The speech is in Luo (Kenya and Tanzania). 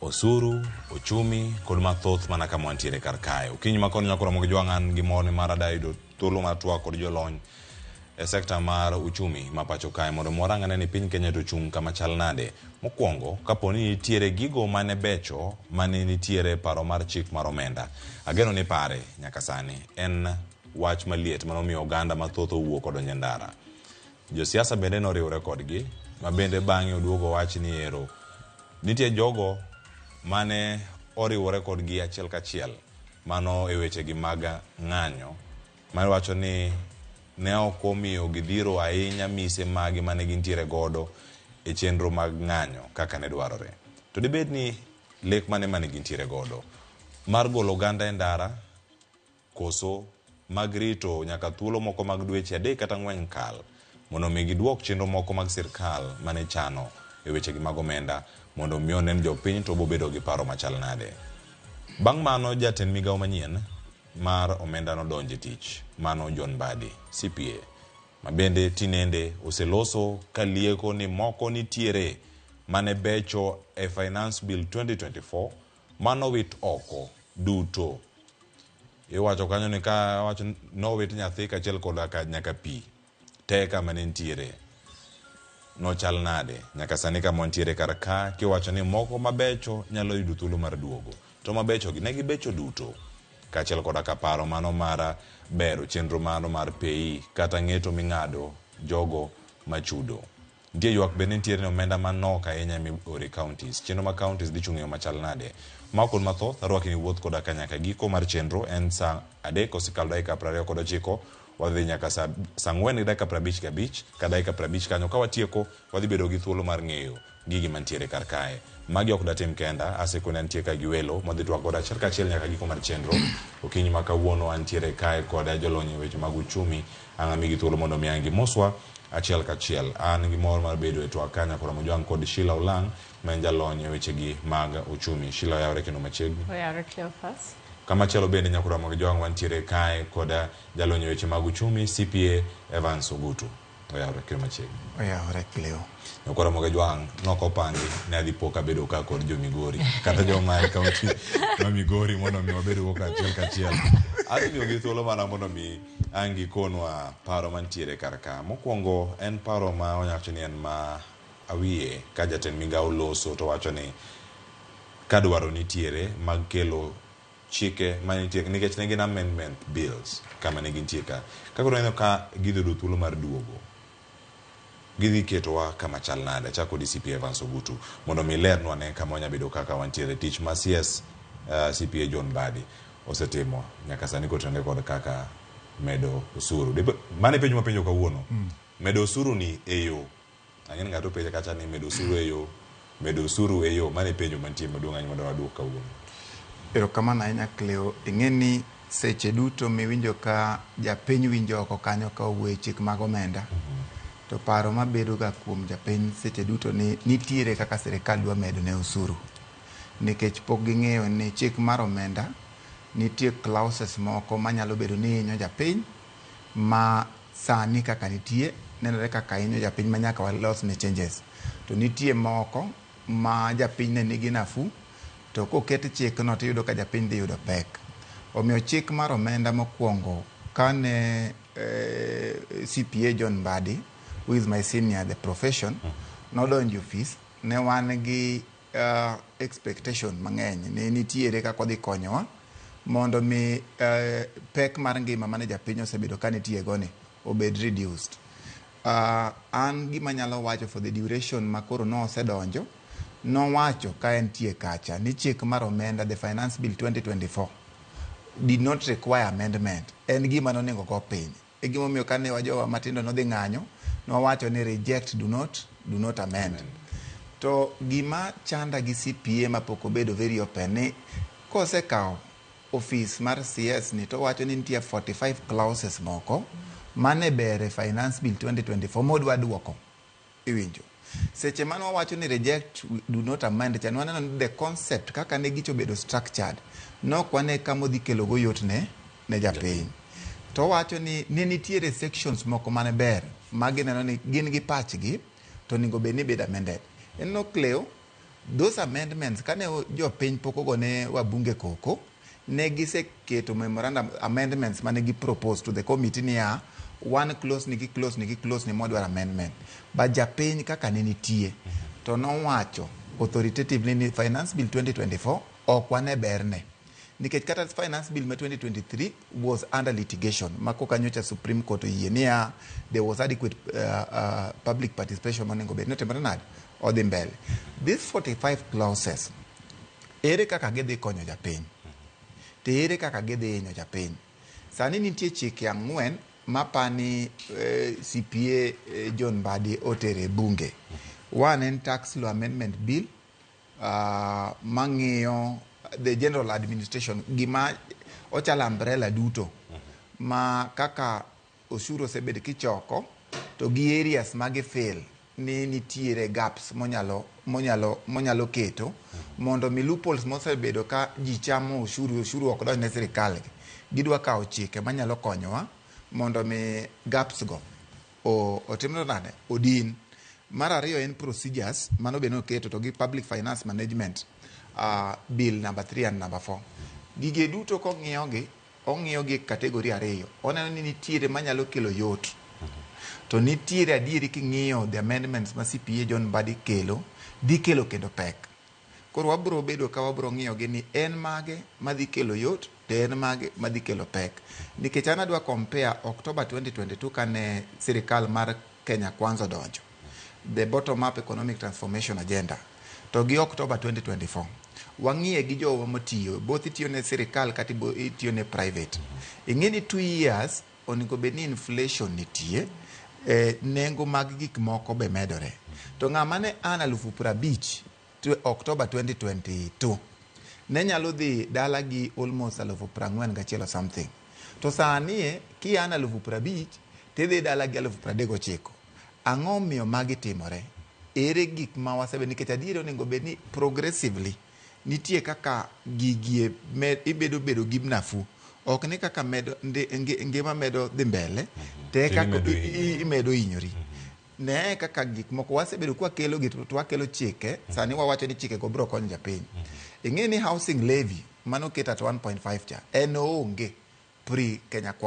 Osuru, ochumi kod mathoth mana kama wantiere kar kae. Okinyi ma koni nyakoro Ramogi Jwang' an gi mor ni mar adayudo thuolo mar twak kod jolony e sekta mar uchumi ma pacho kae mondo mi warang ane ni piny Kenya to ochung' kama chal nade. Mokwongo, kapo ni nitiere gigo mane becho mane nitiere e paro mar chik mar omenda. Ageno ni pare nyaka sani en wach maliet mane omiyo oganda mathoth owuok odonjo e ndara. Josiasa bende noriwre kodgi ma bende bang'e oduogo owach ni ero nitie jogo mane oriwore kodgi achiel kachiel mano e wechegi mag ng'anyo mawacho ni ne ok omiyo gidhiro ahinya mise magi mane gintiere godo e chenro mag ng'anyo kaka ne dwarore. To dibed ni lek mane mane gintiere godo mar golo oganda e ndara koso mag rito nyaka thuolo moko mag dweche adek kata ang'wen kal mondo mi giduok chenro moko mag sirkal mane chano e wechegi mag omenda mondo mi onen jopiny to bobedo gi paro machal nade. Bang' mano jatend migawo manyien mar omenda nodonjo e tich, mano John Mbadi, CPA, ma bende tinende oseloso ka lieko ni moko nitiere mane becho e Finance Bill 2024 manowit oko duto. Iwacho kanyo ni ka wacho nowit nyathi kachiel koda ka nyaka pi te kama ne nitiere nochal nade nyaka sani kama wantiere kar ka kiwacho ni moko mabecho nyalo yudo thuolo mar duogo to mabecho gi ne gibecho duto kaachiel koda ka paro mano mar bero chenro mano mar pei kata ng'eto ming'ado jogo machudo. Nitie ywak bende nitiere ni omenda manok ahinya emioro e counties. Chenro mag counties dhi chung' e yo machal nade? Ma kod mathoth, arwaki ni wuoth koda ka nyaka giko mar chenro en saa adek osekalo dakika 29, wadhi nyaka saa saa ang'wen gi dakika 55 ka dakika 50 kanyo ka watieko wadhi bedo gi thuolo mar ng'eyo gigi mantiere kar kae. Magi ok datim kenda, asekoni antie ka gi welo mwadhi twak godo achiel kachiel nyaka giko mar chenro. Okinyi ma kawuono antiere kae kod jolony e weche mag uchumi, ang' amigi thuolo mondo mi ang' gimoswa achiel kachiel. An gi mor mar bedo e twak ka nyakora Mojwang' kod Sheila Olang' ma en jalony e wechegi mag uchumi. Sheila oyawre kendo machiegni. Oyawre Cleophas. Kamachielo bende nyakora Mojwang' wantiere kae kod jalony e weche mag uchumi CPA Evans Ogutu. Oyawre kendo machiegni. Oyawre Cleo. Nyakwar Ramogi Ajwang' nok opangi ne adhi po kabedo ka kod jo Migori kata joma e kaunti ma Migori mondo mi wabed go kachiel kachiel. Adhi miyogi thuolo mana mondo mi ang' gikonwa paro mantiere kar ka. Mokwongo en paro ma wanyalo wacho ni en ma awiye ka jatend migawo loso to wacho ni ka dwaro nitiere mag kelo chike manitie nikech ne gin amendment bills kama ne gintie ka. Ka koro ineno ka gidhi yudo thuolo mar duogo, gidhi ketowa kama chal nade? Achak kodi CPA Evans Ogutu mondo mi ilernwa ane kama wanya bedo kaka wantiere. Tich ma CS CPA John Mbadi osetimo nyaka sani kotenore kod kaka medo osuru. Mano e penjo mapenjo kawuono. Medo osuru ni e yo Ang'e ni ng'ato penja kacha ni medo osuru e yo, medo osuru e yo. Mano e penjo mantie maduong' ahinya mondo waduok kawuono. Erokamano ahinya Cleo. Ing'e ni seche duto miwinjo ka japiny winjo oko kanyo ka owuoyo e chik mag omenda, to paro mabedo ga kuom japiny seche duto ni nitiere kaka sirikal dwa medo ne osuru. Nikech pok ging'eyo ni chik mar omenda nitie clauses moko manyalo bedo ni hinyo japiny ma sani kaka nitie nenore kaka hinyo japiny ma nyaka walos ne changes. To nitie moko ma japiny ne nigi nafuu to koket chikno tiyudo ka japiny dhi yudo pek. Omiyo chik mar omenda mokwongo kane CPA John Mbadi who is my senior the profession nodonjo e ofis ne wan gi expectation mang'eny ni nitiere kaka odhi konyowa mondo mi pek mar ngima mane japiny osebedo ka nitie go ni obed reduced. An gima anyalo wacho for the duration ma koro nosedonjo, nowacho ka entie kacha ni chik mar omenda the finance bill 2024 did not require amendment. En gima nonego go piny. E gimomiyo kane wajowa matindo nodhi ng'anyo, nowacho ni reject do not amend. To gima chanda gi CPA mapok obedo very open ni kosekawo ofis mar CS ni to wacho ni nitie 45 clauses moko mane ber e finance bill 2024 modwa duoko. Iwinjo. Seche mane wawacho ni reject do not amend cha nwaneno ni the concept kaka ne gicho bedo structured nok wane kama odhi kelo go yot ne japiny. To wacho ni ne nitiere sections moko mane ber ma gineno ni gin gi pachgi to onego bed ni bedo amended. Ineno Cleo, Those amendments kane jopiny pok ogone wabunge koko, ne giseketo memorandum amendments mane gi propose to the committee niya one clause ni gi clause ni gi clause ni modwaro amendment. But japiny kaka ne nitie to nowacho authoritatively ni Finance Bill 2024 ok wane berne. Nikech kata Finance Bill ma 2023 was under litigation ma koka nyocha Supreme Court oyie niya there was adequate public participation monego bed ni otimore nade odhi mbele. These 45 clauses ere kaka gidhi konyo japiny to ere kaka gidhi hinyo japiny? Sani nitie chike 4 mapani CPA John Mbadi otere e bunge. One en Tax Law Amendment Bill mang'iyo the general administration, gima ochalo umbrella duto ma kaka osuru osebed kichoko to gi areas ma gifeel ni nitiere gaps monyalo keto mondo mi loopholes mosebedo ka ji chamo osuru, osuru ok donj ne sirikal. Gidwa kawo chike manyalo konyowa mondo mi gaps go otimre nade odin. Mar ariyo en procedures mano be noketo to gi Public Finance Management Bill number 3 and number 4. Gige duto kong'iyogi, ong'iyogi e category ariyo. Oneno ni nitiere manyalo kelo yot to nitiere adieri king'iyo the amendments ma CPA John Mbadi kelo dhi kelo kendo pek. Koro wabro bedo ka wabro ng'iyogi ni en mage madhi kelo yot to en mage madhi kelo pek. Nikech an adwa compare October 2022 kane sirikal mar Kenya Kwanza odonjo, the bottom up economic transformation agenda, to gi October 2024. Wang'iye gi jowa motiyo, both itiyo ne sirikal kata itiyo ne private. Ing'e ni 2 years onego bed ni inflation nitie, nengo mag gik moko be medore. To ng'ama ne an 50,000 October 2022 ne nyalo dhi dala gi almost 41,000 or something. To sani ki an 50,000 tidhi dala gi 39,000. Ang'o miyo magi timore? Ere gik ma wasebedo? Nikech adieri onego bed ni progressively nitie kaka gigi ibedo bedo gi nafuu. Ok ni kaka medo ngima medo dhi mbele te kaka imedo hinyori. Ne kaka gik moko wasebedo kwakelo gi to wakelo chike, sani wawacho ni chike go biro konyo japiny. Ing'e ni housing levy mano ket at 1.5 cha en oonge pre Kenya Kwanza.